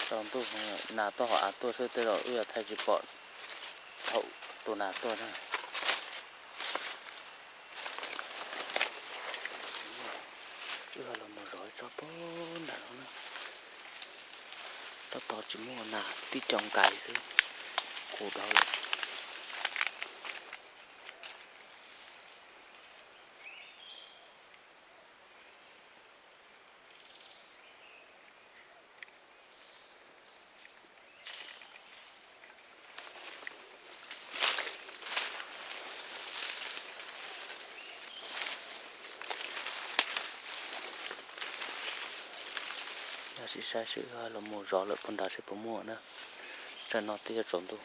Tsaus ntuj, nas tuaj hauv av tuaj xwb, tej zaum wb yuav thaij tsis pom thaum tus nas tuaj na. Wb los mus zov tsob pob nram no na. Tab tom tsis muaj nas, tib co nkais xwb, qus dhau lawm. Yog sim saib seb los mus zov lawm puag nrad seb puas muaj na. Tsam no twb yuav tsaus ntuj.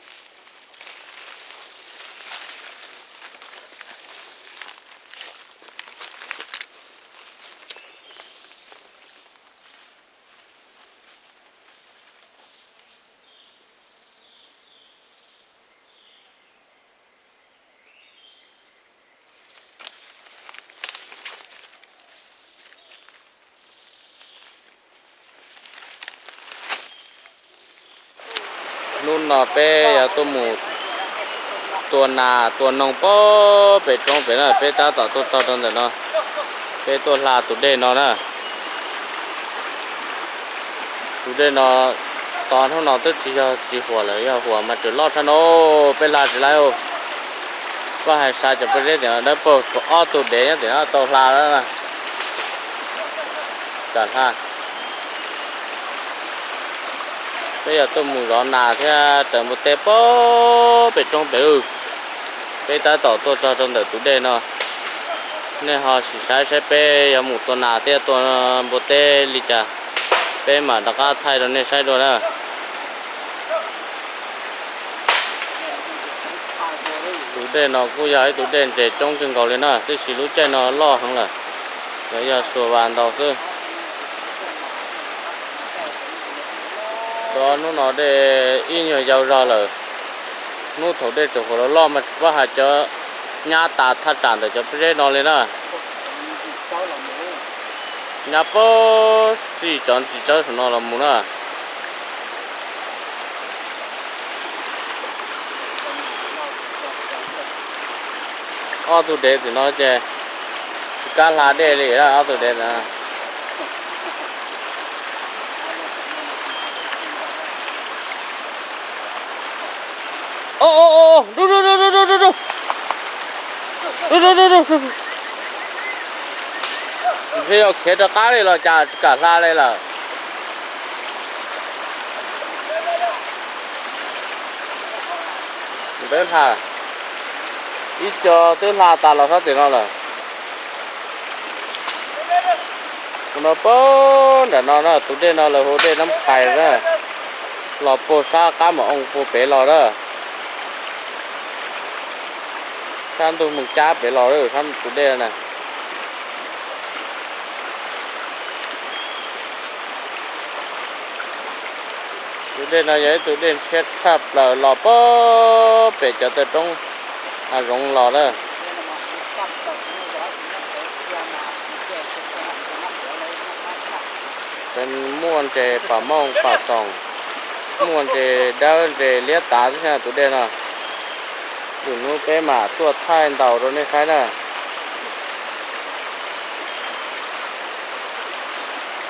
Hnub no peb yuav tuaj mus tua nas tua noog pem roob pem na, peb tab tom tuaj txog rau ntawm no, peb tuaj hla tus dej no na. Tus dej no tos hnub no twb tsis yog tsis huam lawm, yog huam mas tseem loj tshaj no, peb hla tsis laib. Koj hais xa cov pob zeb tim no dawb paug, tshuav ob tug dev nyob tim no tau hla lawm. Kam hla. Peb yuav tuaj mus zov nas thiab raws npua teb pem roob pem lawm. Peb tab tom tuaj txog rau ntawm tus dej no. Nej ho sim saib saib peb yuav mus tua nas thiab tua npua teb li cas, peb mam rov qab thaij rau nej saib dua na. Tus dej no kuj yog ib tug dej ntses coob kawg nkaus li na, tab sis lub caij no loj heev lawm, yog xuas vas ntaus xwb. Cov hnub no dej ib nyuag yau zog lawm. Hnub thaum dej tseem huam loj loj mas tsis paub hais cov nyab tas thaj tsam ntawm cov pob zeb no li na. Nyab pob txij cov ntsis tsawb saum no los mus na. Ob tug dev tim no ces tsis kam hla dej li, ob tug dev ntawd. Ntshe yog khiav rov qab li los cas tsis kam hla li lawm. Twb hla, ib co twb hla tas los sab tim no lawm. Tus no pem nram no na, tus dej no lawv hu dej Nab Phais na, los puag sab qab Mos Oo puag pem los na. Sab ntug Moos Cab pem los, sab tus dej na. Tus dej no yog ib tug dej ntshiab tshaj plaws los pem cov taw roob hav zoov los na. Muaj ntses pam mooj pam xoom, muaj ntses dawb ntses liab tav xwb tus dej no. Lwm hnub peb mam tuaj thaij ntaus rau nej saib na.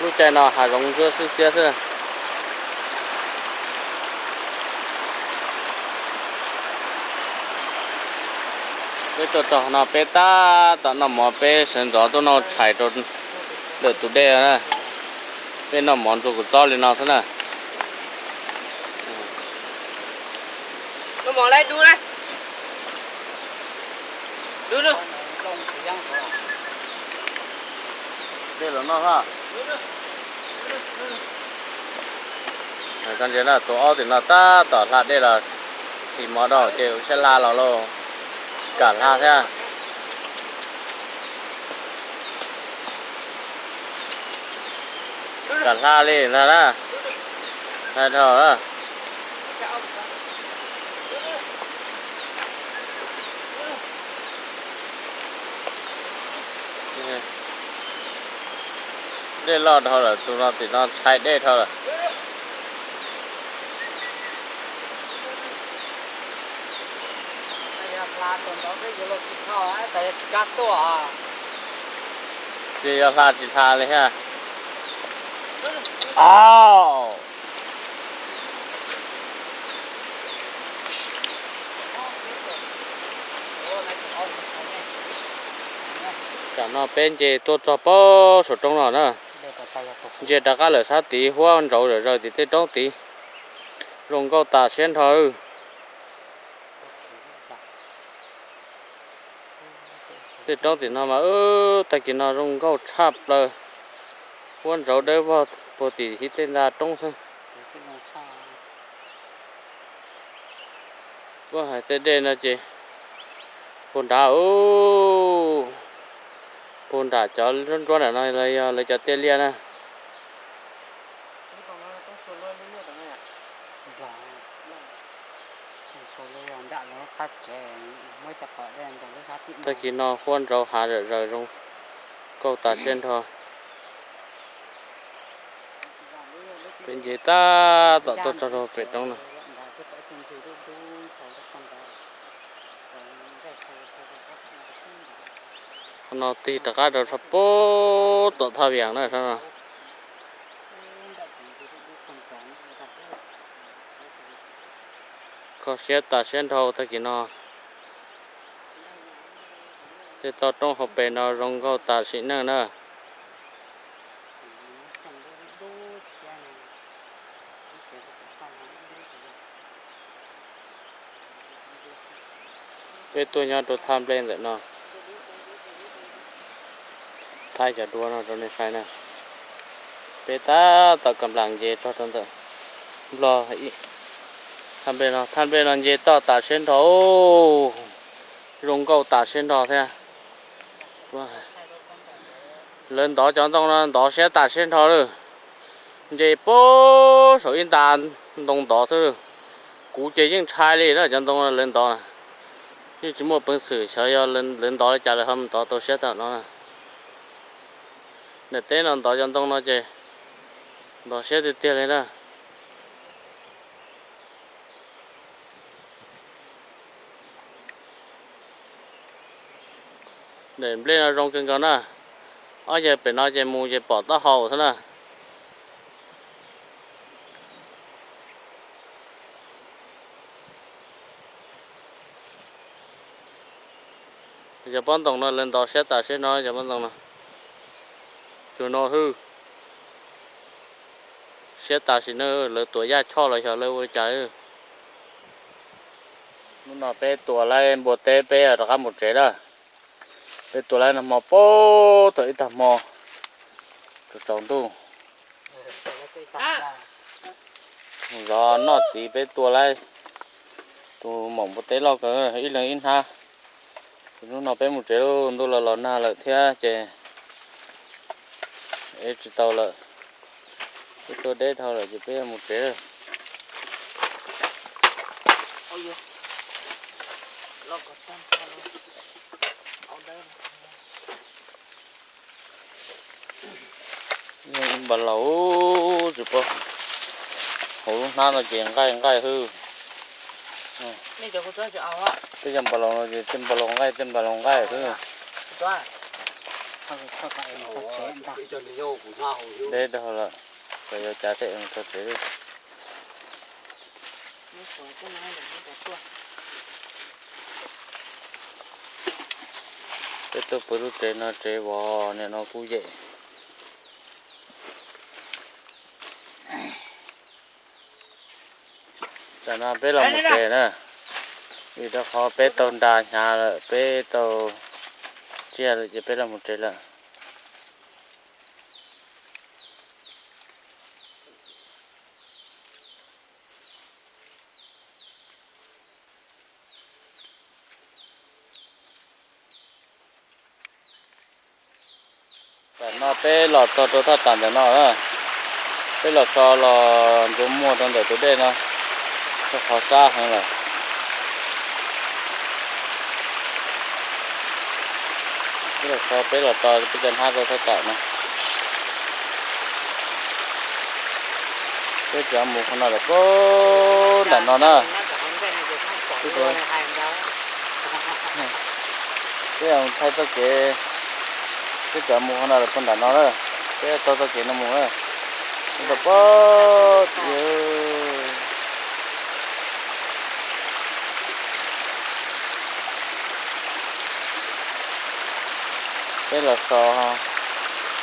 Lub caij no hav zoov ntsuab xwb xiab xwb. Peb tuaj txog no peb tab tom noj mov, peb sawv ntxov tuaj noj tshais rau ntawm tus dej na. Peb noj mov ntxuag kua txob li no xwb na. Dej los noj. Tus ob tim no tab tom hla dej los, tis mov rau ces ua siab hla los lauj, tsis kam hla thiab. Kam hla li ntag na, hla dhau na. Dej loj dhau lawm, tus no tim no ntshai dej dhau lawm. Ces yog hla tsis hla li ha. Au. Tam no peb nce tuaj txog pab saum roob no na. Ntsia rov qab lawm sab tid huab ntsauv zawm zaws tim tej roob tid. Zoo nkauj tas siab nrho. Tej roob tim no mas tag kis no zoo nkauj tshaj plaws. Huab ntsauv dawb vog puag tim hib tej nta roob xwb. Puab hais tej dej no ces puag nrad, puag nram cov nruab nruab nram no los yog lawv cov tiaj liaj na. Tag kis no huab ntsauv hav zawm zaws zoo nkauj tas siab nrho. Peb nce tab tom tuaj txog rau pem roob no. Qhov no tig rov qab rau sab puag tom thaj vias na sab no. Kho siab tas siab nrho tag kis no. Tej toj roob hauv pes no zoo nkauj tas sim neej na. Peb tuaj nyob rau thaj nplej ntawm no, thaij cov duab no rau nej saib na. Peb tab tom kam nplas nce txog rau ntawm nplog. Thaj nplej no, thaj nplej no nce toj tas siab nrho, zoo nkauj tas siab nrho thiab. Lawv ntov cov ntoo no ntov siab tas siab nrho lawm. Nce puag saum ib nta ntoo ntov xwb. Kuv ces yeej ntshai li na cov ntoo lawv ntov na. Yeej tsis muaj peev xwm xyov yog lawv ntov li cas lawv ho ntov tau siab tam no na. Daim teb no ntov cov ntoo no ces ntov siab tiag tiag li na. Daim nplej no zoo kawg nkaus na. Ob yawg pem no ces mus ces pom taub hau xwb na. Cov pob ntoos no lawv ntov siab tas siab no, cov pob ntoos no. Tus no hwj, siab tas sim neej, lawv tuav yaj choj los xyov lawv ua li cas. Hnub no peb tua laib npua teb peb rov qab mus tsev lawm. Peb tua laib nag hmo puag thaum ib tag hmo tsaus ntuj. Zov noj txiv peb tua laib tus maum npua teb loj kawg ib leeg ib hnab. Ces hnub no peb mus tsev lauj, ntuj los los nag lawm thiab ces ev tsis tau lawm. Peb tuaj deb dhau lawm ces peb mus tsev. Npaj laus tsis paub, hauv lub hnab no ces nqaij nqaij xwb. Tej yog npaj laus no ces tej npaj laus nqaij tej npaj laus nqaij xwb. Deb dhau lawm, txawm yuav cav thiaj tso tsev li. Peb tuaj pw lub tsev no tsev vov niam no kuj yem. Tam no peb los mus tsev na, vim rau qhov peb tau nra hnyav lawm, peb tau tsiaj lawm ces peb los mus tsev lawm. Tam no peb los txog rau thaj tsam ntawm no, peb los so los ntxuav muag rau ntawm tus dej no, rau qhov sab heev lawm. Peb los so peb los tso peb cov hnab rau thaj tsam no. Peb tseem mus qhov no lawm puag nram no na. Peb thaij txoj kev, peb tseem mus qhov no lawm puag nram no na, peb taug txoj kev no mus na, mus rau pem. Peb los so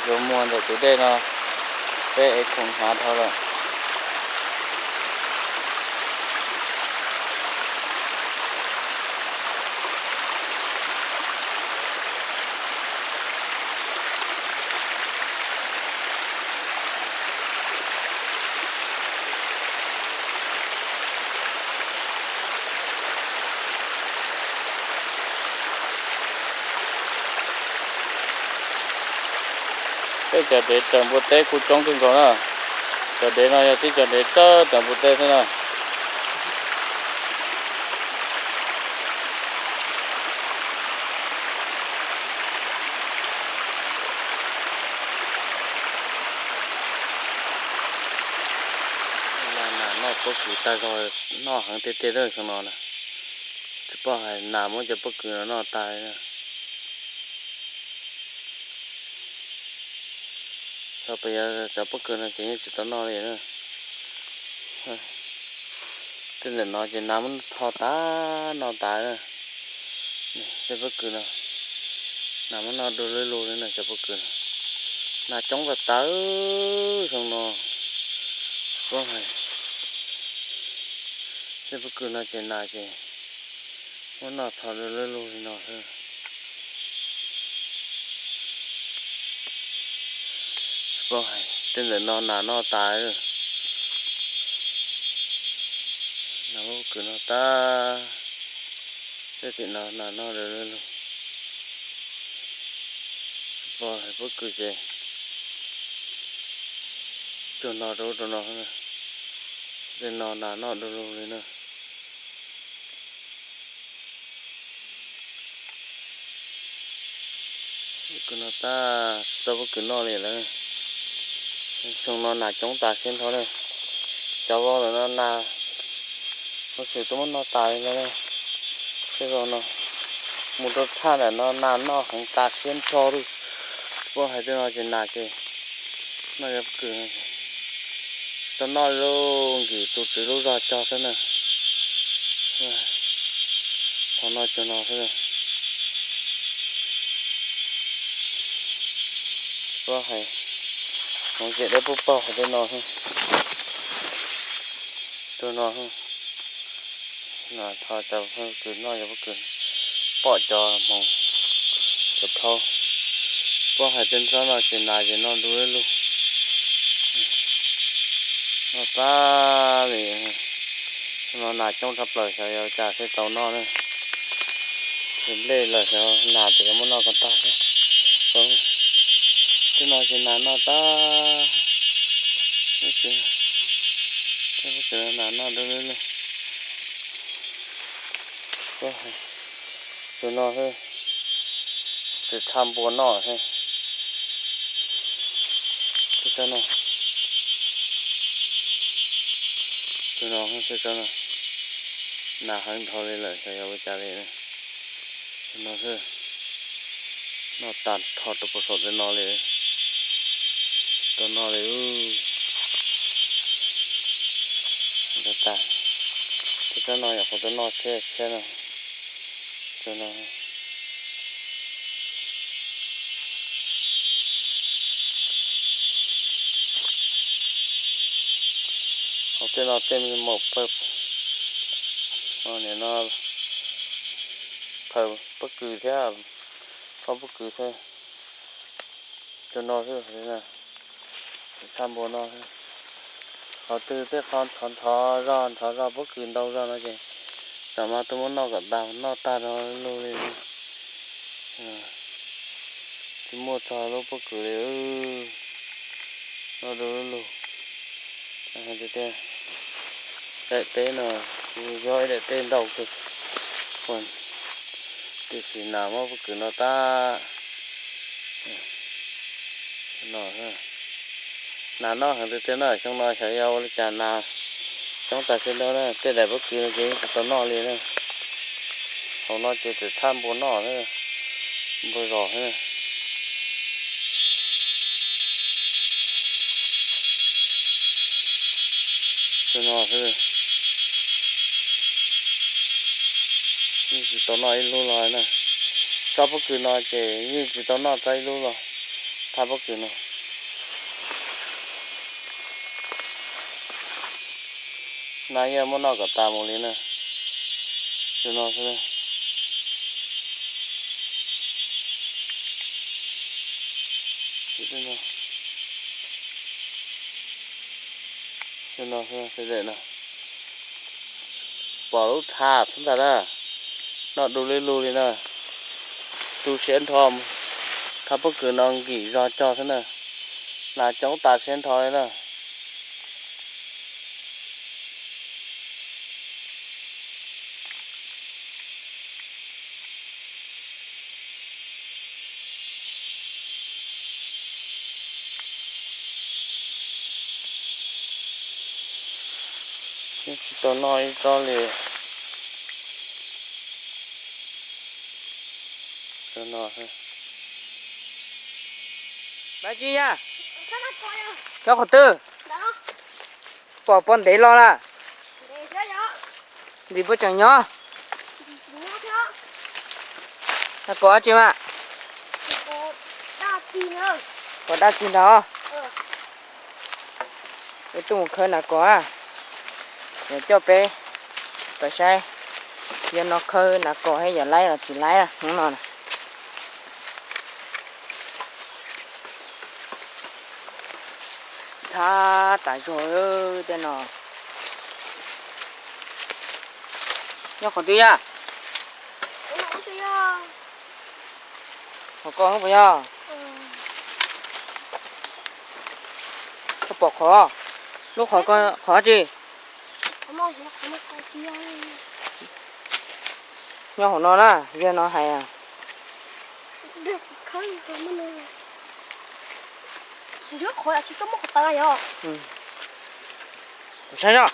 yuav muag ntawm tus dej no, peb ev khoom hnyav dhau lawm. Peb cov dev raws npua teb kuj coob kawg nkaus na. Cov dev no yog tib cov dev raws npua teb xwb na. Nas noj pob kws tag zog, noj heev tiag tiag xyoo no na. Tsis paub hais nas muab cov pob kws no noj tas li na. Txog pem cov pob kws no ces yeej tsis tau noj li na. Tej ntawm no ces nas muab tho tas noj tas na. Tej pob kws no, nas muab noj du lug lug li na cov pob kws no. Nas coob tas tas xyoo no. Paub hais, tej pob kws no ces nas ces muab noj tho du lug lug li no xwb. Tsis paub hais tej ntawm no nas noj tas. Nas muab pob kws no tas, tej tim no nas noj du lug lug. Tsis paub hais pob kws ces tsuag no rau ub rau no, tej no nas noj du lug li na. Pob kws no tas, tsis tau pob kws noj li lawm. Xyoo no nas coob tas siab nrho na. Cov vau ntawm no nas, tab sis twb muab noj tas li no na. Tej vau no, mus rau thaj ntawm no nas noj heev tas siab nrho li. Tsis paub hais tej no ces nas ces noj cov pob kws no, tau noj lub nkim tus tswv lub zog cog xwb na. Thaum no cov no xwb. Tsis paub hais, hmoov ces deb puag paug hais tej no xwb. Tus no, no tho cov pob kws noj cov pob kws, pom cov hmoov, cov phau. Paub hais tej tsob no ces nas ces noj du lug, noj tas li. No nas coob tshaj plaws xyov yog cas thiaj tau noj na. Ces nplej lawm xyov nas ces yuav muab noj ko tag thiab. Tej no ces nas noj tas. Pob kws, pob kws nas noj du lug lug. Tus no xwb, tus tshaj npua noj xwb. Tus no, tus no, nas heev dhau li lawm xyov yog ua cas li. Tus no xwb, noj tas tho rau puag saum tej no li. Tau noj li. Tus no yog qhov tau noj tshiab tshiab no. Tus no, hauv tej no tej me maum pawg, nim no phaws pob kws thiab, phaub pob kws thiab. Tus no xwb, tshaj npua no. Qhov twg tej qho nthov nthov zog nthov zog pob kws ntau zog no ces tam no tuaj muab noj kom tas, noj tag rau lug li. Tsis muaj txog lub pob kws li, noj du lug. Tiag tiag, daim teb no kuj yog ib daim teb ntau kawg, tiam sis nas muab pob kws no tas. Nas noj heev tiag tiag na, xyoo no xyov yog ua li cas nas coob tas siab ntau na, tej daim pob kws no ces yeej tsis tau noj li na. Hauv no ces tseem tshaj npua noj xwb. Npau zos xwb. Tus no xwb. Yeej tsis tau noj ib lub los na. Tsob pob kws no ces yeej tsis tau noj tau ib lub los. Thaj pob kws no. No yeej muab noj kom tas mus li na. Tus no xwb. Tus no, tus no, pom lub thaj xwb ntag na. Noj du lug li na. Tu siab nrho, thaj pob kws no nkim zog cog xwb na. Nas coob tas siab nrho li na. Tsis tau noj ib tsob li. Tsob no. Pab Tsis ya, cov qhov twg? Pom poj ntev los lawm. Ntxim puas tseem nyob? Nas kos dab tsi mas? Kos dab tsi ntag? Wb tuaj mus khawb nas kos, yog coj peb pais saib yog no khawb nas kos thiab yog laib los tsis laib hnub no na. Ntxhab tas zog tej no. Nyob qhov twg yaj? Qhov ko puas yog? Koj pom qhov, lub qhov ko qhov tsi? Nyob hauv no na, yog no hais. Saib os.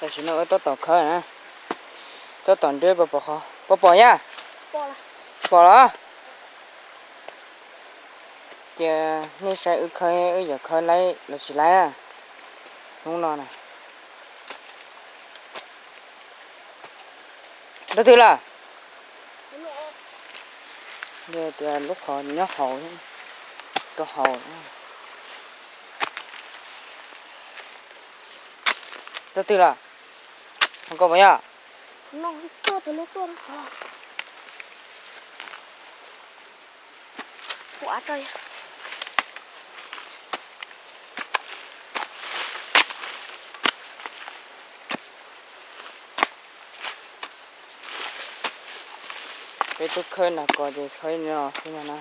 Tam sim no wb tab tom khawb na, tab tom nreb puas pom qhov, puas pom yaj? Pom los? Cia nej saib wb khawb, wb yuav khawb laib los tsis laib hnub no na. Nrab twg lawm? Yog tias lub qhov nyob hauv, rau hauv. Nrab twg lawm? Ho koj puas yog? Peb twb khawb nas kos ces khawb no xwb no na.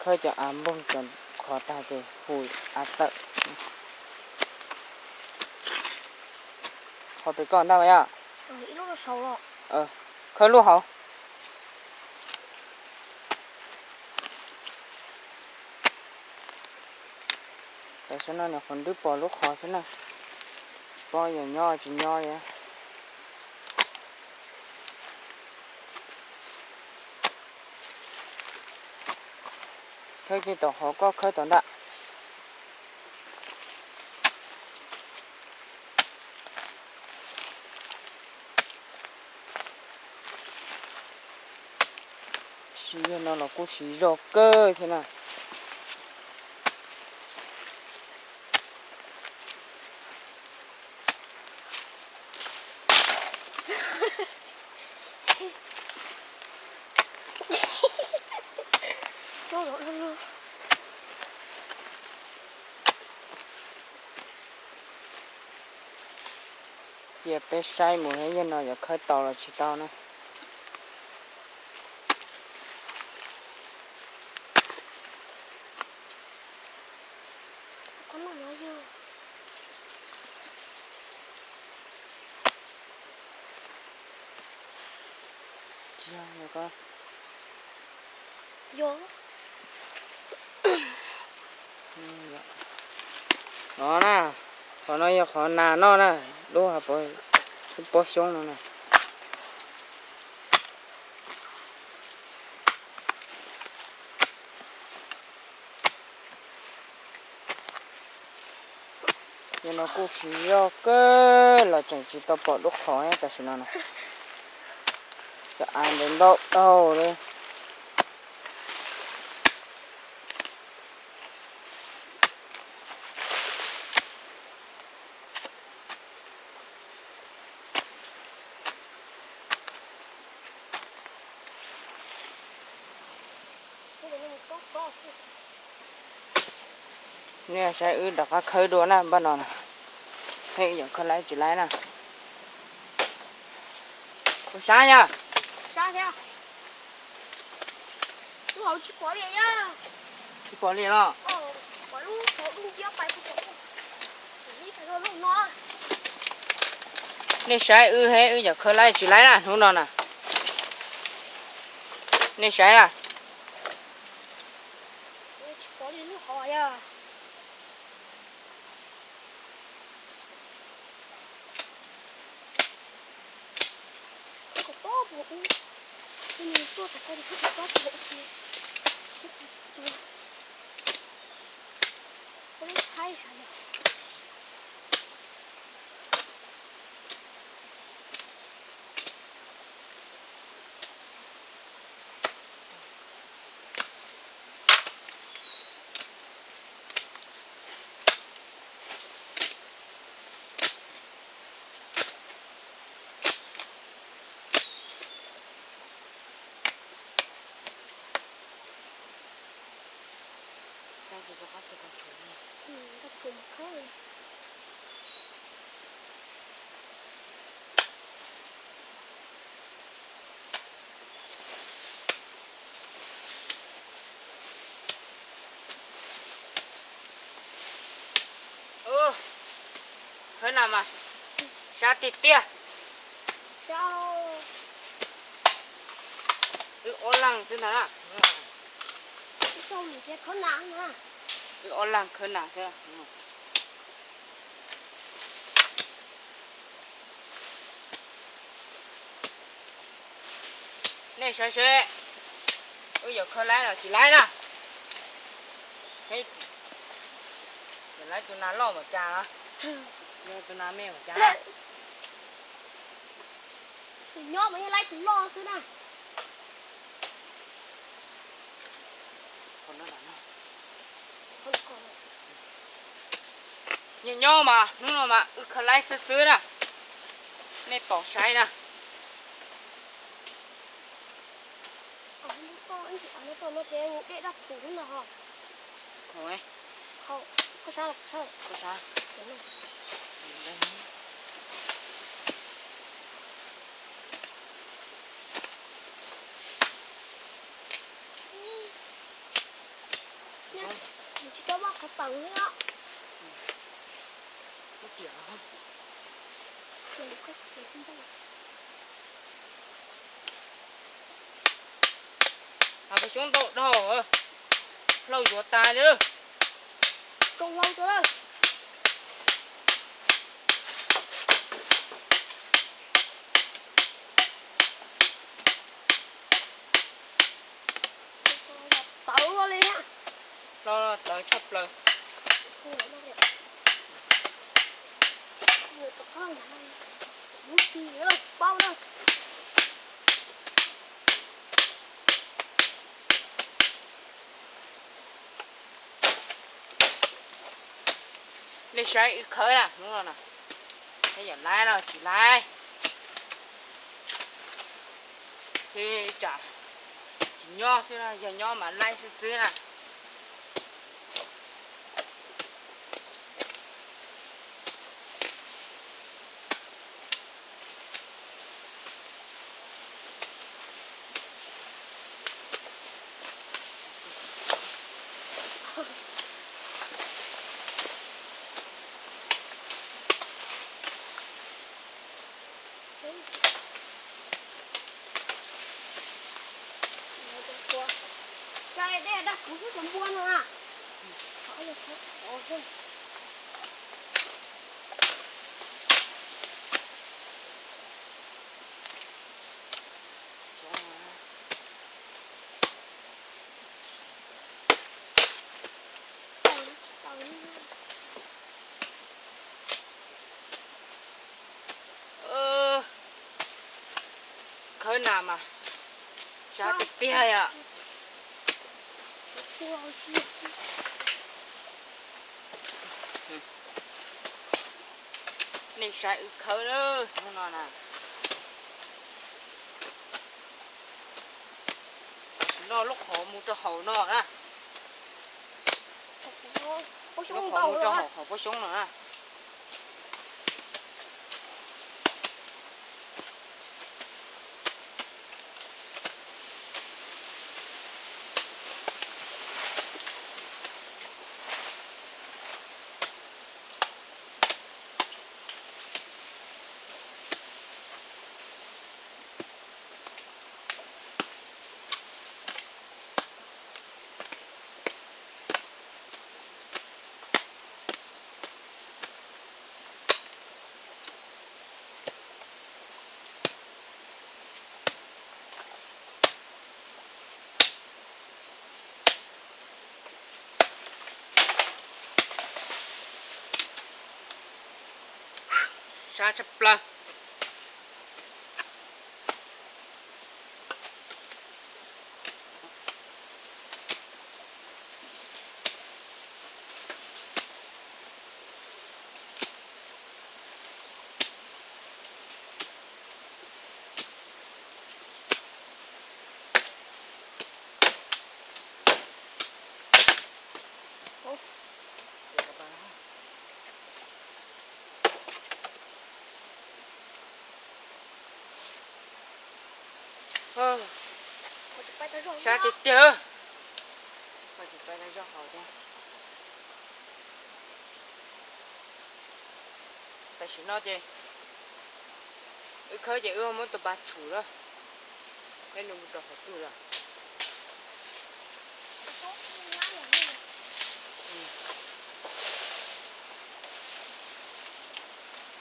Khawb cov av npoog cov qhov tag ces hu av tawm. Qhov pem koj ntag mas yog. Khawb lub hauv. Tam sim no nyuam qhuav nrwb pom lub qhov xwb na, tsis paub yog nyob tsis nyob li. Khawb kiag tom hauv, koj khawb tom ntawm. Siv yog no los kuj siv zog kawg thiab na. Cia peb saib mus yog no yuav khawb tau los tsis tau na. No na, qhov no yog qhov nas noj na, lub, lub pob xyoob no na. Yog no kuj tsis yog kawg los tseem tsis tau pom lub qhov tam sim no na. Cov av ntawd ntau dhau li. Nej saib wb rov qab khawb dua na npaj no na. Hej, yog khawb laib tsis laib na. Kuv sab yog. Tsis pom li los? Nej saib wb he, wb yog khawb laib tsis laib na hnub no na. Nej saib na. Khawb na mas sab tiag tiag. Wb ob leeg xwb ntag na. Wb ob leeg khawb na xwb. Nej saib seb, wb yuav khawb laib los tsis laib na. Yuav laib tus nas loj npaum cas, tus nas me npaum cas. Tus nyob mas yeej laib tus loj xwb na. Nyob nyob mas hnub no mas wb khawb laib xwb xwb na. Nej tos saib na. Tsis tau muaj qhov peem li os. Pem xyoob ntau dhau, hlau yuav tas li. Koj hlau rau lawm. Tawv li na. Hlau tawv tshaj plaws. Lub ti paub na. Nej saib wb khawb na hnub no na, saib yog laib los tsis laib. Ces tsam tsis nyob xwb na, yog nyob mas laib xwb xwb na. Cov dej daj kuv xwb cov npua no na. Na mas sab tiag tiag yom. Nej saib wb khawb lawm hnub no na. Tam sim no lub qhov mus rau hauv no na. Lub qhov mus rau hauv qhov pob xyoob no na. Sab tshaj plaws. Sab tiag tiag. Tam sim no ces wb khawb ces wb muab tus pas tshum lawm. Neb nws mus rau qhov twg lawm?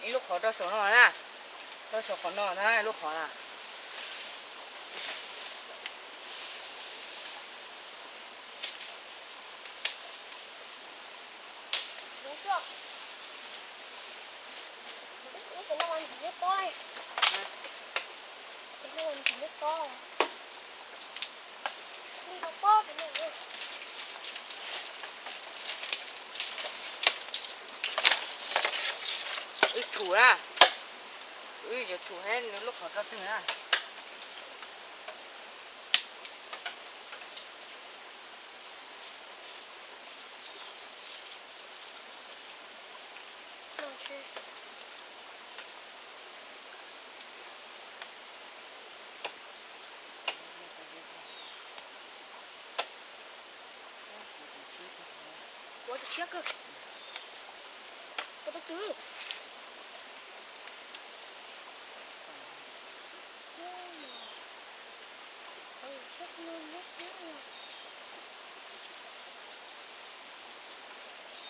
Ib lub qhov rau saum no na, rau saum qhov no na, ib lub qhov na. Wb tshum na, wb yuav tshum hab nws lub qhov rau twg na. Ua tus tshiab kawg. Ua tus twg?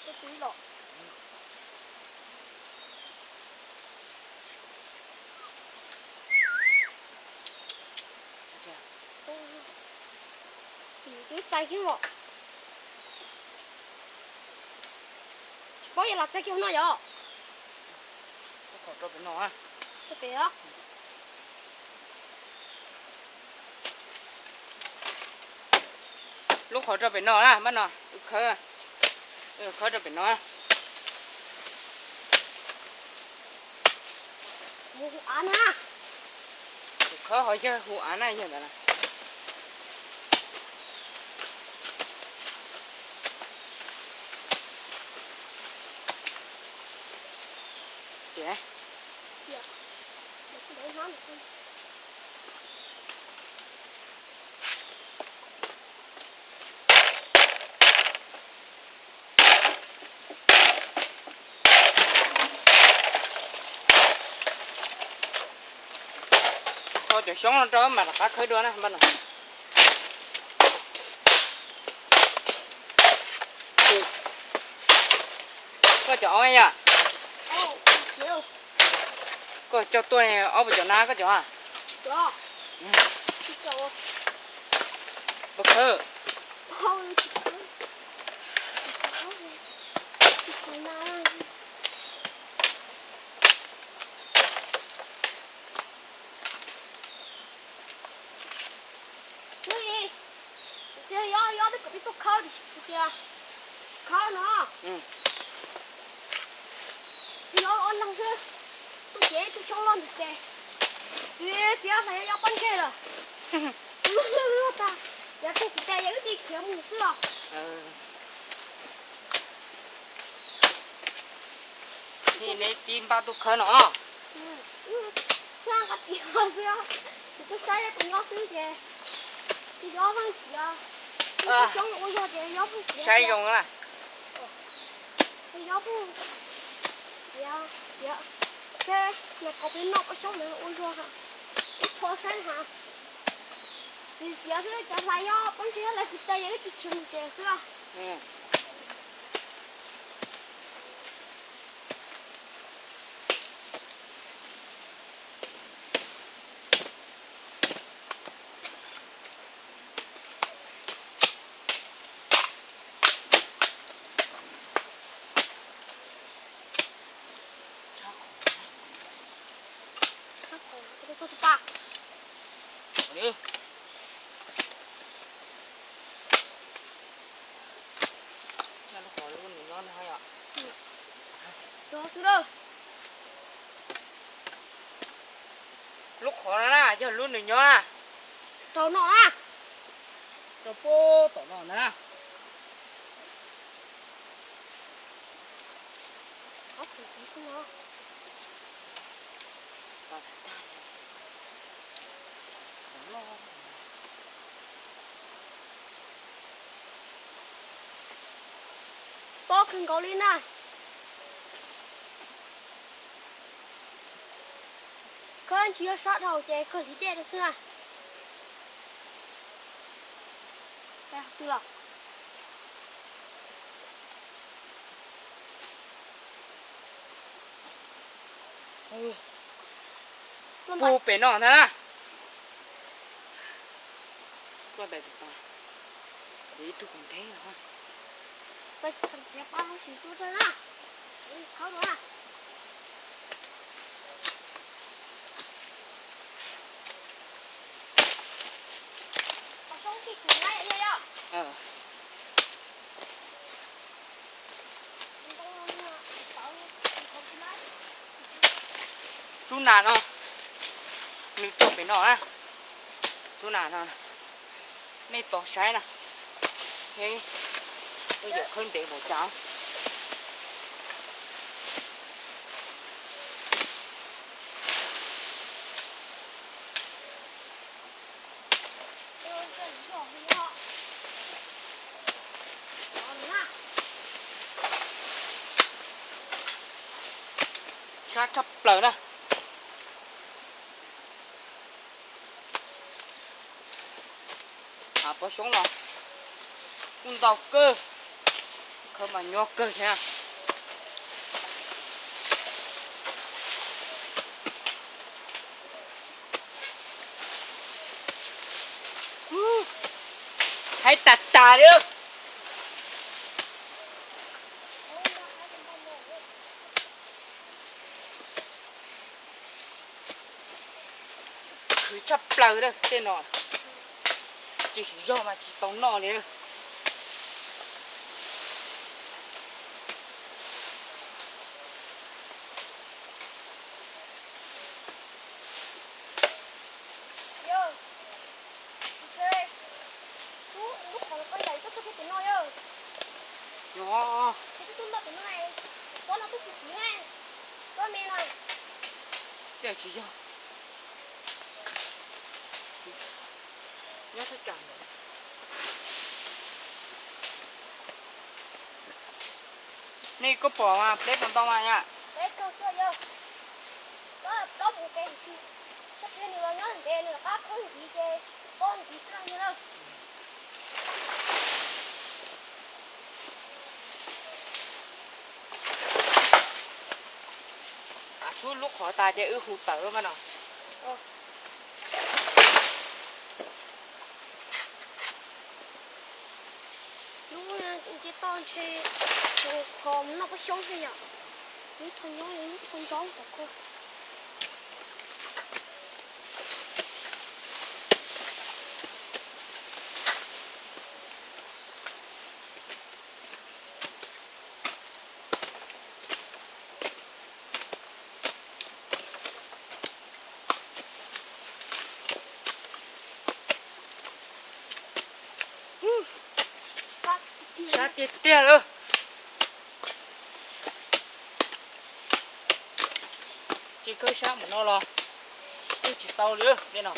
Ua tus los. Twb txais kiag os. Tsis paub yog lam txais kiag no yom. Lub qhov rau pem no. Rau pem os. Lub qhov rau pem no na, npaj no, wb khawb, wb khawb rau pem no. Mus hu av na. Tus khawb ho yawg hu av na yog ntawd na. Tias. Tso cov xyoob no rau mam rov qab khawb dua na npaj no. Koj cov ob yam. Koj coj tuaj ob puas cov na koj cov a? Puas khawb? Twb kom peb tuaj khawb tiam sis kuv tias khawb no, peb nyob ob leeg xwb, tuaj ces ib tug xyoob loj ntim tes, txiav txiav mas yog pob ntseg lawm. Txiav tug kuv tes yog wb cia khiav mus xwb os. Neb tib npaj tuaj khawb no. Xyov nqa txiav xwb, kuv tuaj saib kuv nyob xwb ces, ces yob pheej txiav, ib tug xyoob ua zog ces yob pheej txiav, saib zoo na. Ces yob pheej txiav, txiav, ces nyuam qhuav peb noj peb xyoob ntawd ua zog, ib tsho saib ha. Txiav txiav xwb cov hlais yob pob ntseg hlais kuv tes yog wb cia khiav mus ces xwb. Lub qhov no na yog lub nws nyob na. Rau no na. Rau puag tom no ntag na. Tob kawg nkaus li na. Khawb tsis yog sab dhau ces kawg hliv dej rau xwb na. Twg los? Puag pem no ntag na. Tuaj ntais tus pas, ib tug kuv ntheeb no. Xub nas no, nws tuaj pem no na. Xub nas no, nej tos saib na. Ej, yuav khawb ntev npaum cas. Sab tshaj plaws na. Pob xyoob los kuj ntau kawg, khawb mas nyuaj kawg thiab. Haib tas tas li. Khwv tshaj plaws tej no, tsis yog mas tsis tau noj li. Yog, tsis yog. Nyob thaj tsam ntawd. Nej koj pom mas pleb puas ntau mas yom? Xub lub qhov tas ces wb hu tawm mas no. Lub nce toj ntshe tho noj peb xyoob xwb yom. Lub tho nyob, lub tho ntxoov tom ko. Sab tiag tiag lawm. Tsis khawb sab mus no los yeej tsis tau li tej no.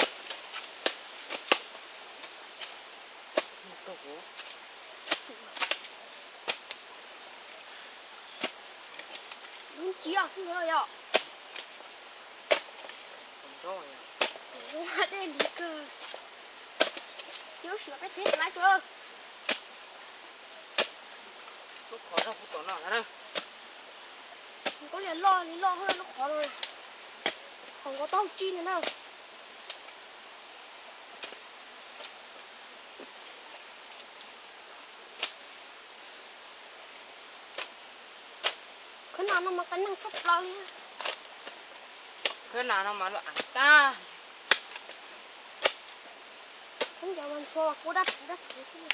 Lub nciab xwb yom. Lub dej lig kawg. Cia ua siav peb thiab lawm. Lub qhov no puv tom no na. Koj liam loj li loj lub qhov no, qhov nkaus taub hau tsib no na. Khwb nas no mas qee neeg tshaj plaws li. Khwb nas no mas loj av tag. Kheeb cov mas ntshua mas kua dab phuv dab phuv xwb.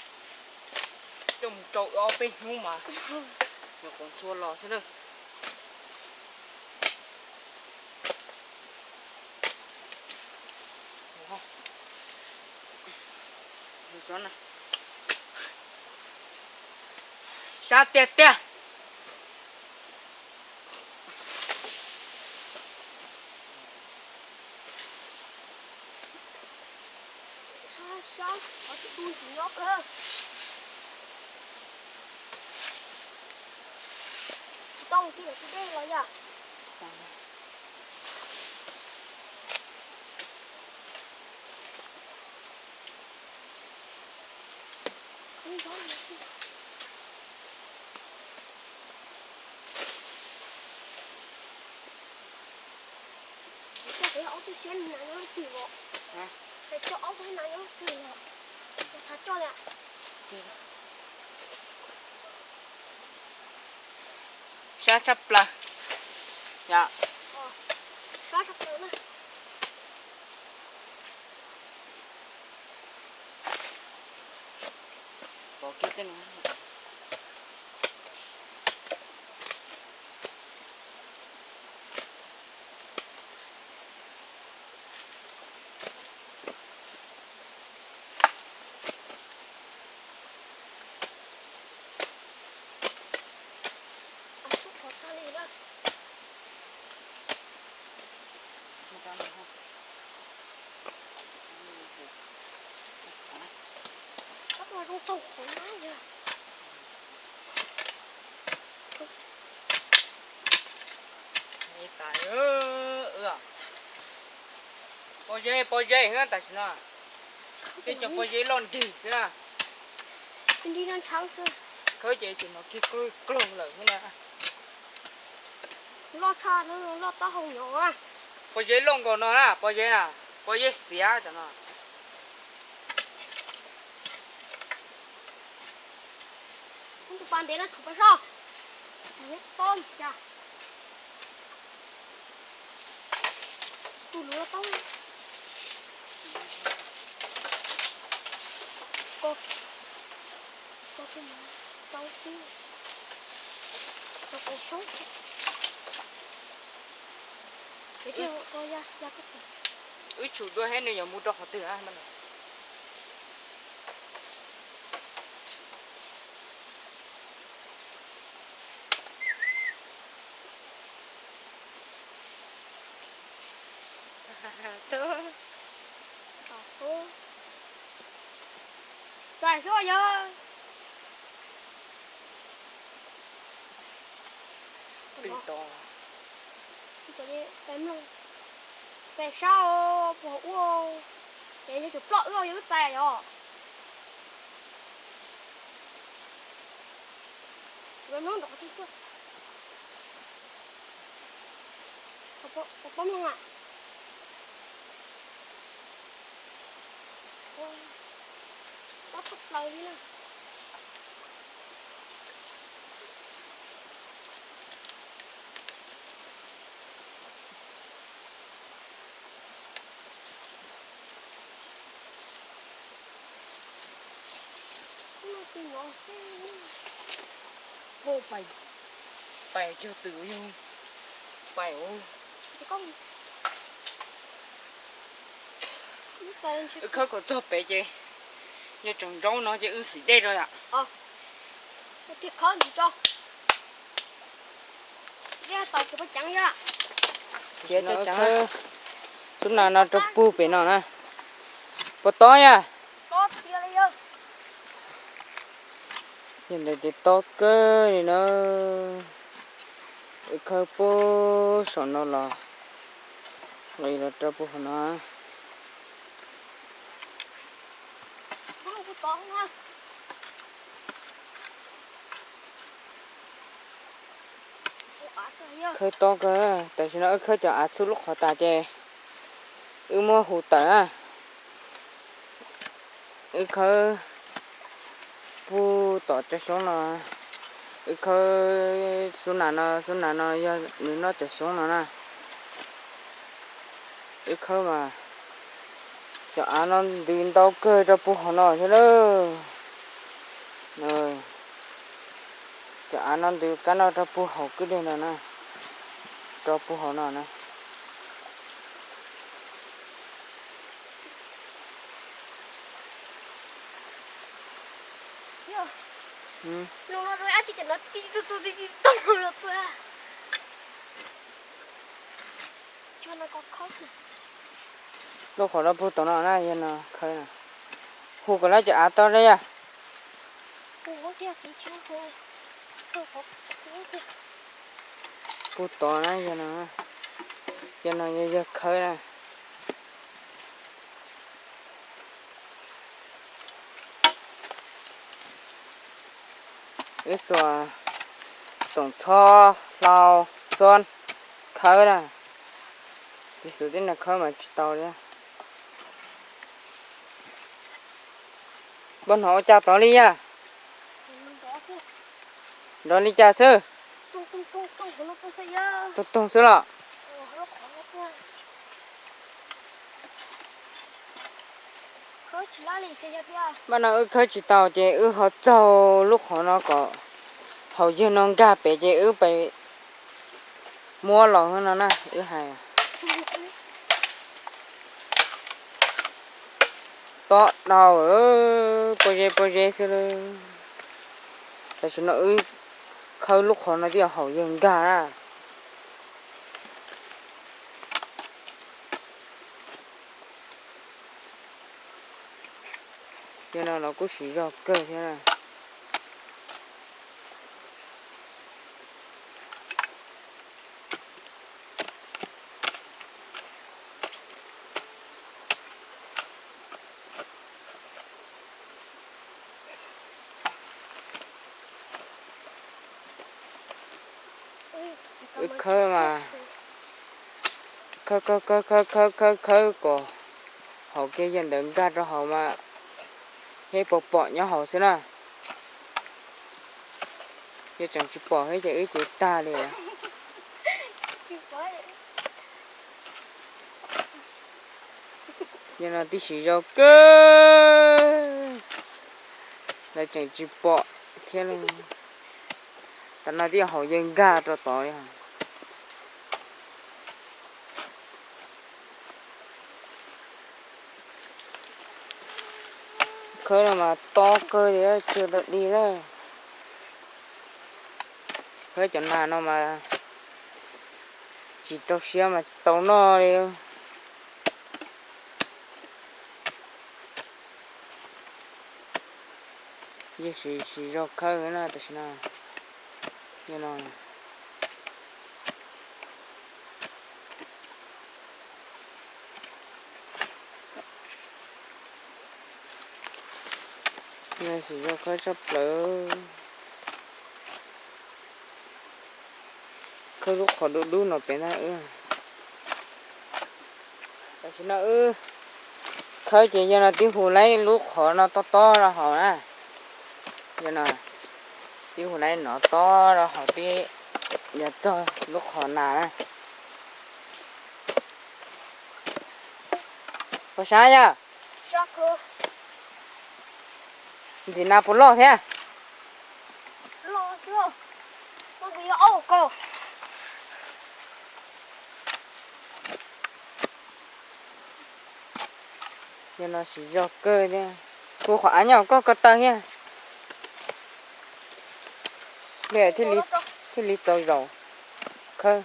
Coj mus tsau ob peb hnub mas nyuam qhuav ntxhua los xwb na. Sab tiag tiag. Sab, sab, qhov tsis tu tsis nyob kawg. Tsis tau tij lawm tsis dej los yom. Coj peb ob tug siab nas nyob leej twg os? Coj ob tug nas nyob leej twg os? Coj thav coj li. Sab tshaj plaws. Yom. Sab tshaj plaws na. Pov kiag tej no. Pob zeb, pob zeb tam sim no. Peb cov pob zeb loj nrig xwb na. Khawb ces tus no kiag kloog lawm xwb na. Loj tshaj, loj taub hau nyuam. Pob zeb loj nkaus no na, pob zeb na, pob zeb xiav tam no. Tus pas ntev no tshuav pas soj. Tus no tob li cas? Tus lub no tob. Ko, ko tus no tau xwb. Ko ko soob. Wb tshum dua thiab nws yuav mus rau qhov twg? Txais xwb yog. Txais sab puas ua, ces yog tus ploj wb yog wb txais yom. Hnub nrov tiag tiag. Puas pom mloog a? Sab tshaj plaws li na. Pais, pais cog twm yog pais ua. Wb khawb kom txog pem ces yog tseem ntsaub no ces wb hliv dej rau yom. Xub nas no rau puag pem no na. Puas tob yaj? Yog ntawd ces tob kawg li na. Wb khawb puag saum no los, los rau puag hauv no. Khawb tob kawg, tam sim no wb khawb cov av txhub lub qhov tas ces wb muab hu tawm na. Wb khawb puag tom cov xyoob no, wb khawb xub nas no, xub nas no yog nws noj cov xyoob no na. Wb khawb mas cov av no ntws ntau kawg rau puag hauv no thiab lawm. Cov av no ntws kab no rau puag hauv kwj deg no na, rau puag hauv no na. Lub qhov no puag tom no na, yog no khawb na. Hu kom lawv cov av tob li yaj. Puag tom na, yog no, yog no yog khawb na. Wb xuas toom txhob hlau txhob khawb na. Piv xuv tib no khawb mas tsis tau li. Npaj no ua cas tod li yaj? Nrov li cas xwb? Toog toog xwb los? Npaj no wb khawb tsis tau ces wb ho txaug lub qhov no kom haus yawg no nkag pem ces wb pem muab los no na wb hais. Tob dhau, pob zeb pob zeb xwb lawm. Tam sim no wb khawb lub qhov no twb yog haus yawg nkag na. Cov no los kuj siv zog kawg thiab na. Wb khawb mas khawb khawb khawb khawb khawb khawb khawb kom haus kiag yawg ntawd nkag rau hauv mas thiaj pom pom nyob hauv xwb na. Yog tseem tsis pom thiab ces wb cev tag li. Yog no tib siv zog kawg, lawv tseem tsis pom thiab li. Tam no twb yog haus yawg nkag rau tod li. Khawb no mas tob kawg li, tsis tau dig lawm. Khawb cov nas no mas tsis rau siab mas tsis tau noj li. Yog siv zog khawb na tam sim no, yog no. Yog siv zog khawb tshaj plaws. Khawb lub qhov dub dub no pem na. Tam sim no wb khawb ces yog no twb hu laib lub qhov no tob tob rau hauv na. Yog no twb hu laib no tob rau hauv twb yog txog lub qhov nas na. Puas sab yog? Ntxim nas puas loj thiab? Yog no siv zog kawg thiab. Kuv qhov av nyob koj ko taw thiab. Thiaj li, thiaj li txaus zaum khawb.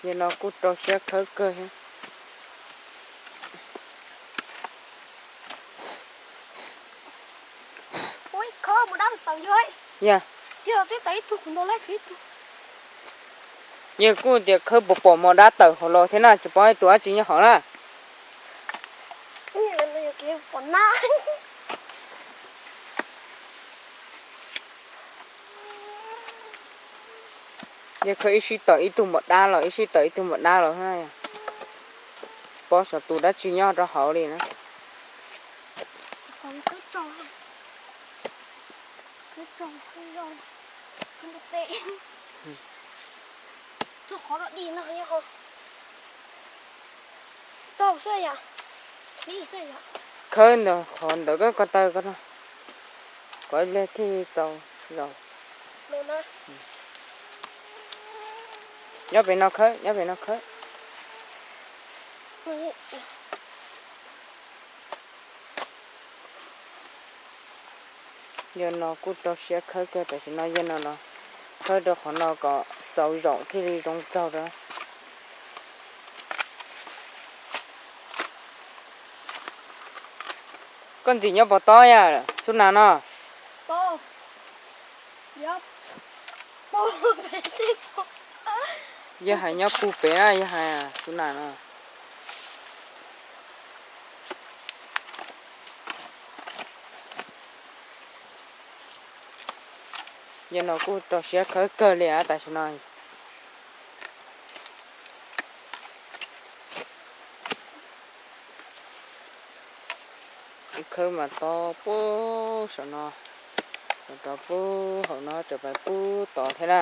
Yog no kuj rau siab khawb kawg thiab. Yog, yog kuj tias khawb pom pom mos dab tawm hauv los thiab na, tsis paub ib tug dab tsi nyob hauv na. Yog khawb ib sij tawm ib tug mos dab los, ib sij tawm ib tug mos dab los, tsis paub xyov tus dab tsi nyob rau hauv li na. Khawb ntawm qhov ntawm ko taw ko no, kom ib pliag thiaj li txaus zaum. Nyob pem no khawb, nyob pem no khawb. Yog no kuj rau siab khawb kawg, tam sim no yog no los khawb rau qhov no kom txaus zaum thiaj li zoo txaug rau. Koj ntxim nyob pov tob yam xub nas no. Yog hais nyob puag pem na, yog hais xub nas no. Yog no kuj rau siab khawb kawg li tam sim no. Wb khawb mas tob puag saum no, rau puag hauv no tseem pais puag tod thiab na.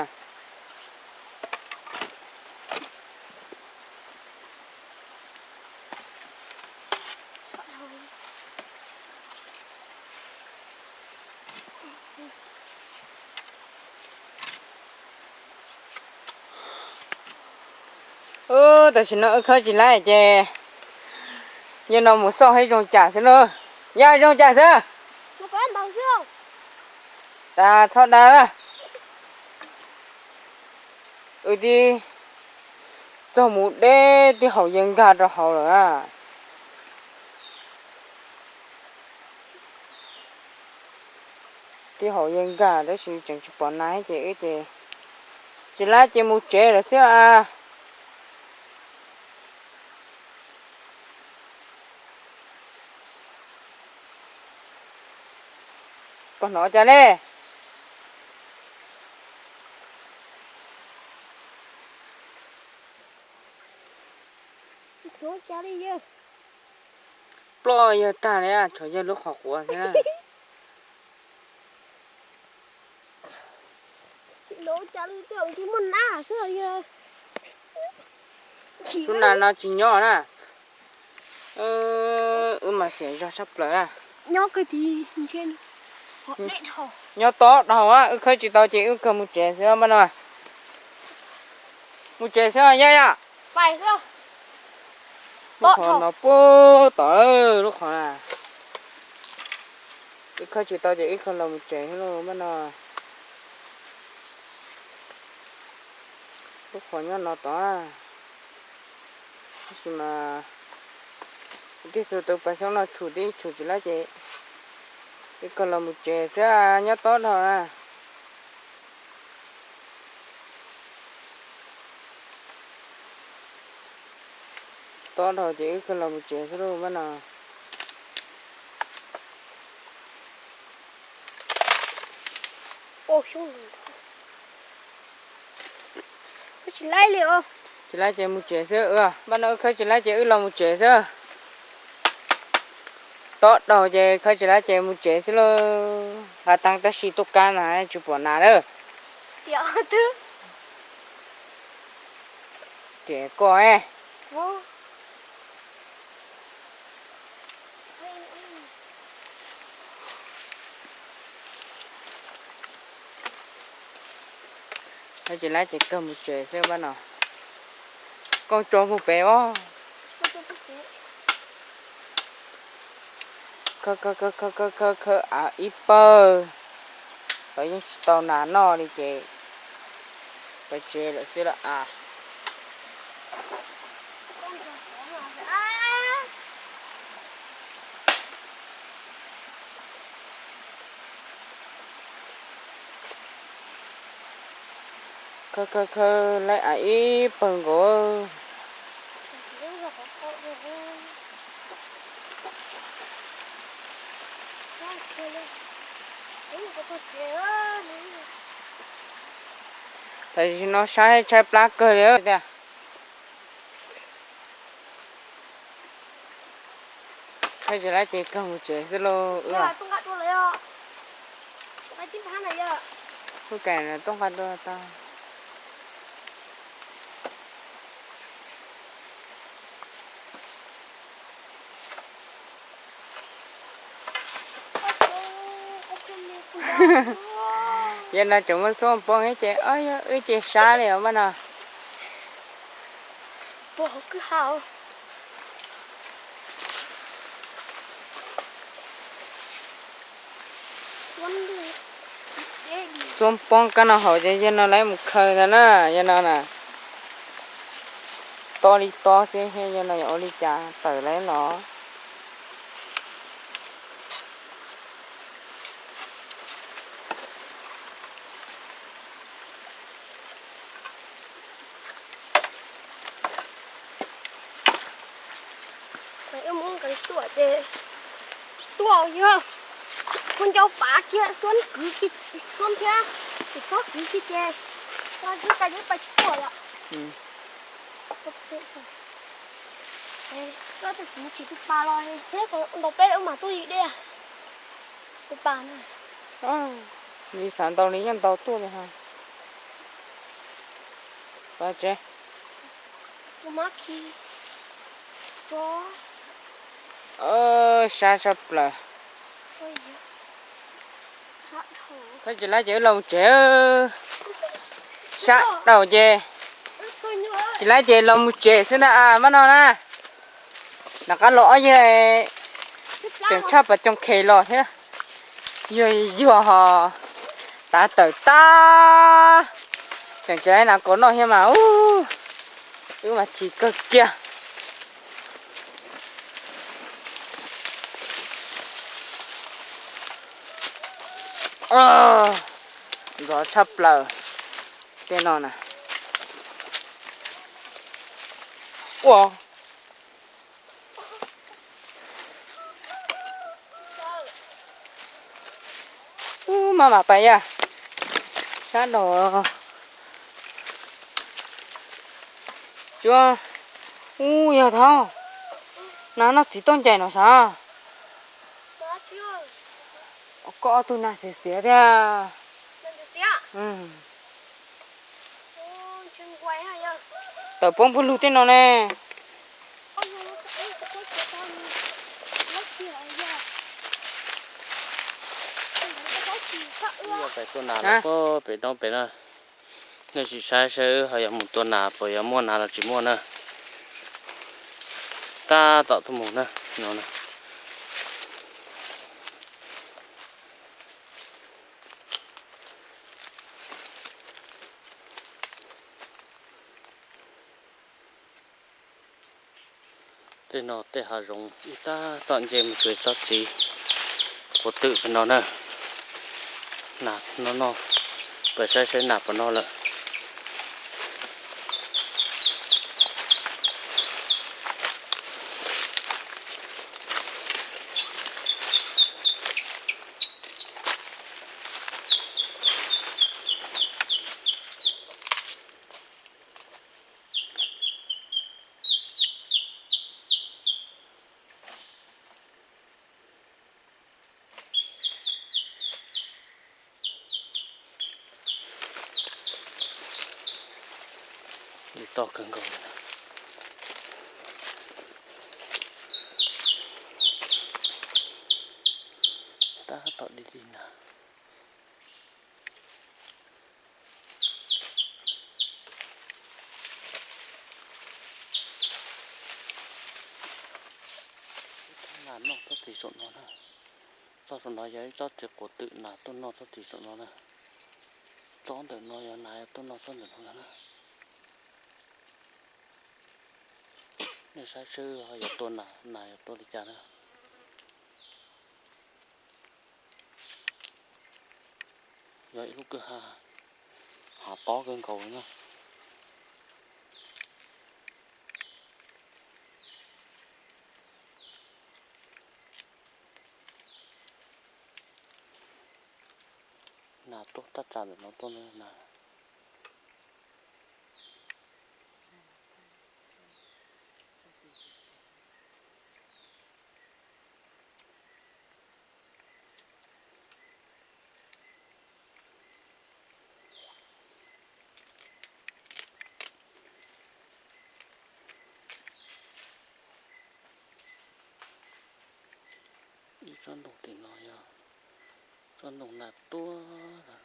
Tam sim no wb khawb tsis laib ces yog no mus xauj hab zoo cas xwb lauj. Yog zoo cas xwb. Tas txhob dag. Wb tib txog mus deb tib haum yees nkag rau hauv lawm. Tib haum yees nkag tab sis tseem tsis pom nas ces wb ces tsis laib ces mus tsev lawm xwb a. Koj hnov cas ne? Ploj yawg tag li, tshuav yawg lub qhov quav xwb na. Xub nas no tsis nyob na. Wb mas xiam zog tshaj plaws na. Nyob tob dhau, wb khawb tsis tau ces wb kawg mus tsev xwb mas no. Mus tsev xwb yaj yaj. Lub qhov no puag tom lub qhov na. Wb khawb tsis tau ces wb kawg los mus tsev xwb lauj mas no. Lub qhov nyob no tod. Tab sis mas kuv tij xu tus pas xyoob no tshum tib tshum tsis laib ces wb kawg los mus tsev xwb, nyob tob dhau na. Tob dhau ces wb kawg los mus tsev xwb lauj mas no. Tsis laib ces mus tsev xwb, mas no wb khawb tsis laib ces wb los mus tsev xwb. Tob dhau ces khawb tsis laib ces mus tsev xwb lauj. Nqa taab tab sis tuaj kab na tsis pom nas lawm. Ces koj khawb tsis laib ces kawg mus tsev xwb mas no. Koj tso mus pem os. Khaws khaws khaws khaws khaws khaws khaws av ib pawg, los yeej tsis tau nas noj li ces pais tsev lawm xwb lawm as. Khaws khaws khaws lawm av ib pawg nkaus. Tam sim no saib tshaib plab kawg li tiag. Khaws tsis laib ces kawg mus tsev xwb lauj wb. Kuj kam tuaj nqa tua tau. Yog no tseem muaj xuab poob ces, o, yog wb ces sab li os mas no. Puag hauv kwj ha. Xuab poob kab no hauv ces yog no lawv mus khaws ntag na, yog no na. To li to xwb, yog no yuav ua li cas tawm lawv los. Wb muab nqes tuaj ces tuaj yog kua ncau pav kiag xuab kwv, xuab thiab, tsis txhob kwv kiag ces, twb ka yeej pais tsis tuaj lawm. Koj tus kwv tsis tu pas los thiab, ntaus peb lawm mas tuaj yim dej. Tsis tu pas na. Li xav ntaus li yeej ntaus tuaj li ha. Pais tsev. Sab sab plaws. Khaws tsis laib ces wb los tsev. Sab dhau ces tsis laib ces los mus tsev xwb ntag mas no na. Nov qab los ob yawg tseem tshaj pas coom khes los thiab. Yuag yuag ho tav tawm tag, tseem tsis laib nas kos noj thiab mas, wb mas chim kawg kiag. Ntxhov tshaj plaws tej no na. Ua, ub, maj mam pais yam sab dhau. Tsuav, ub, yog thaub, nas noj txiv tauj ncaim no sav. Koj ob tug nas xiav xiav thiab. Tawm poob pug lug tej no ne. Pais tua nas lawm pem roob pem na. Nej sim saib saib wb ho yuav mus tua nas puas yuav muaj nas los tsis muaj na. Tab tom tuaj mus na, no na. Tej no tej hav zoov ib tab tom nce mus tsuas tsob txiv puas twm pem no na. Nas no no, pais saib saib nas puas noj lawm. Li toj kawg nkaus li. Tab tom di li na. Nas noj tsob txiv saum no na. Tsob saum no yog ib tsob txiv quav twm, nas tuaj noj tsob txiv saum no na. Tsob ntawm no yog nas tuaj noj tsob ntawm no na. Nej saib seb ho yuav tua nas, nas yuav tua li cas na. Yog ib lub kwj ha, hav tob kawg nkaus li na. Nas tuaj thaj tsam ntawm no tuaj na. Ib tsob ntoo tim no yog tsob ntoo nas tuaj.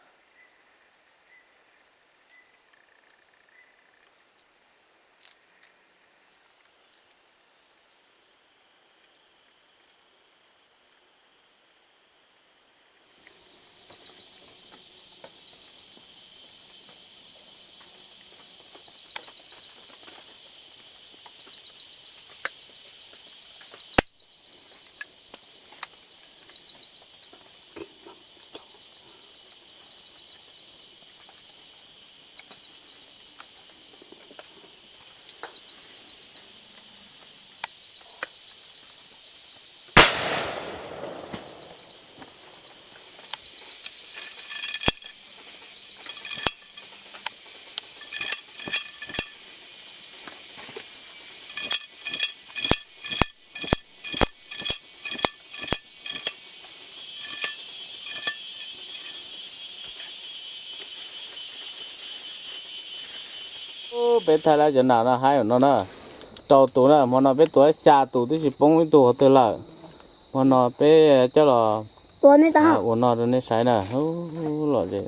Peb thaij lawm cov nas no haib no na. Rau tus na, hmo no peb tua xya tus twb tsis poob ib tug qhov twg lawm. Hmo no peb coj los ua no rau nej saib na. Lom zem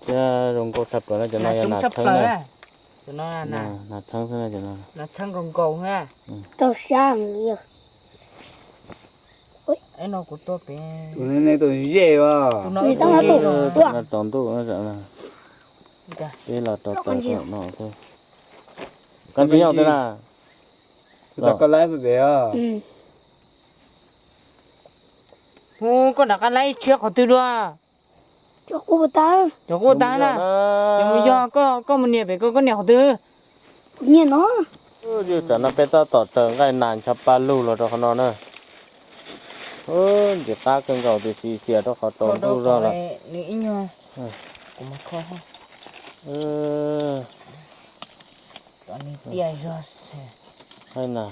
thiab zoo nkauj tshaj plaws na. Cov no yog nas txheeb na. Nas txheeb xwb na cov no. Tsaus ntuj, peb los rau tom no. Koj tsis nyob twg na? Hu, koj rov qab laib tshiab qhov twg dua? Cov qub tag na. Yog mus yog koj mus nias pem koj, koj nias qhov twg? Kuv nias no. Tsam no peb tab tom raws nqaij nas ncho pa lug los rau qhov no na. Ntxim qab kawg nkaus tiam sis xiam rau qhov tsaus ntuj zog lawm. Haib na.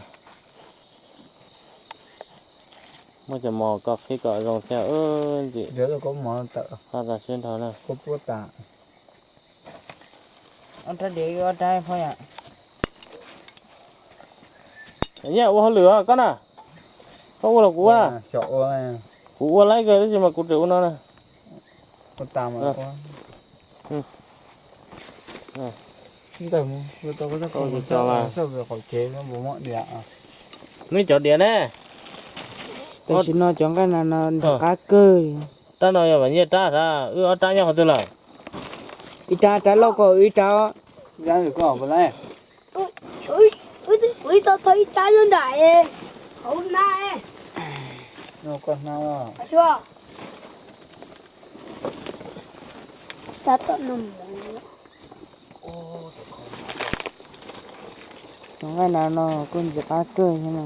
Muab cov mov kom qhib kom zoo thiab ntxim qab tas siab nrho na. Nyiaj ua hauj lwm koj na. Koj ua los kuv ua na? Kuv ua laib kawg tab sis mas kuv tseem ua no na. Neb cov diav ne? Tam sim no cov nqaij nas no ntxim qab kawg. Rab no yog Vam Nyiaj rab, wb ob rab nyob qhov twg lawm? Ib rab, rab loj ko ib rab. Kuv ib tau tho ib rab nyob nram hauv na. Cov nqaij nas no kuj ntxim qab kawg thiab na.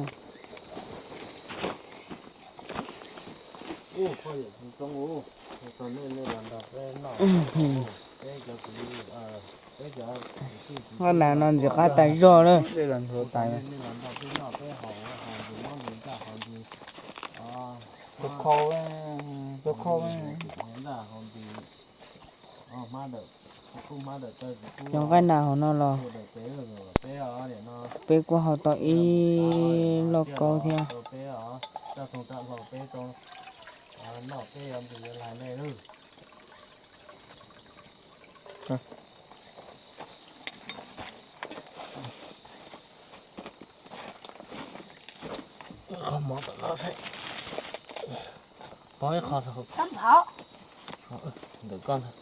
Nqaij nas no ntxim qab tas zog na. Cov nqaij nas hauv no los peb kuj haus tau ib lauj kaub thiab. Ib qho ntawm koj ntag.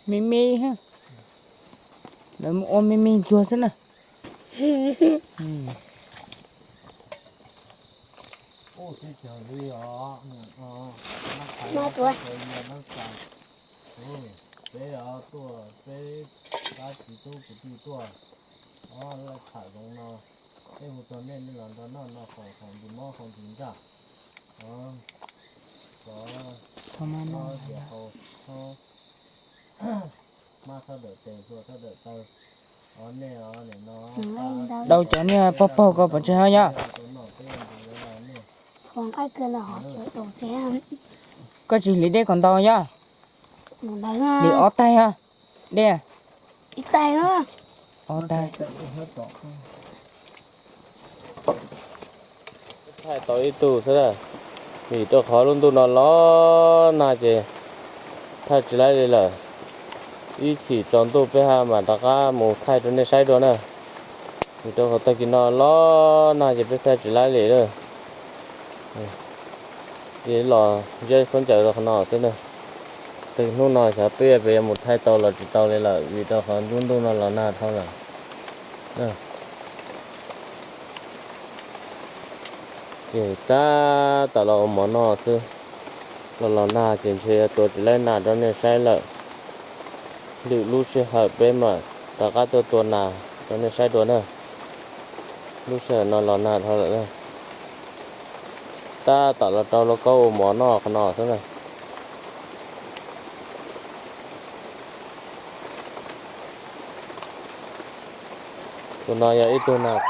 Me me, lawv mus ua me me ntxuag xwb na. Peb tuaj, peb pab txiv tub kwv tij tuaj, o, laj tham zoo no, peb hu rau nej, nej los nrog noj, noj haus haus ntsis mob haus ntsis ntsaj, o, kom mob tias haus, o, mab thawj dawm tes, hlua thawj dawm taw, o, nej, o, nim no dau cov niag pog paug ko pov tseg ho yog. Koj tsis hliv dej kom ntau yog. Hliv ob taig ho. Dej, ob taig. Thaij tau ib tug xwb na, vim rau qhov lub ntuj no los nag ces thaij tsis laib li lawm. Ib chim tsaus ntuj peb ho mam rov qab mus thaij rau nej saib dua na. Vim rau qhov tag kis no los nag ces peb thaij tsis laib li lawm. Ces los ziab khaub ncaws rau qhov no xwb na. Tag hnub no xyov peb pem yuav mus thaij tau los tsis tau li lawm vim rau qhov lub ntuj no los nag dhau lawm. Ces tab tom los ua mov noj xwb, los los nag ces ntshe yuav tua tsis laib nas rau nej saib lawm. Lwm lub sij hawm peb mam rov qab tuaj tua nas rau nej saib dua na. Lub sij hawm no los nag dhau lawm na. Tab tom los rau lauj kaub ua mov noj qhov no xwb na. Tus no yog ib tug nas.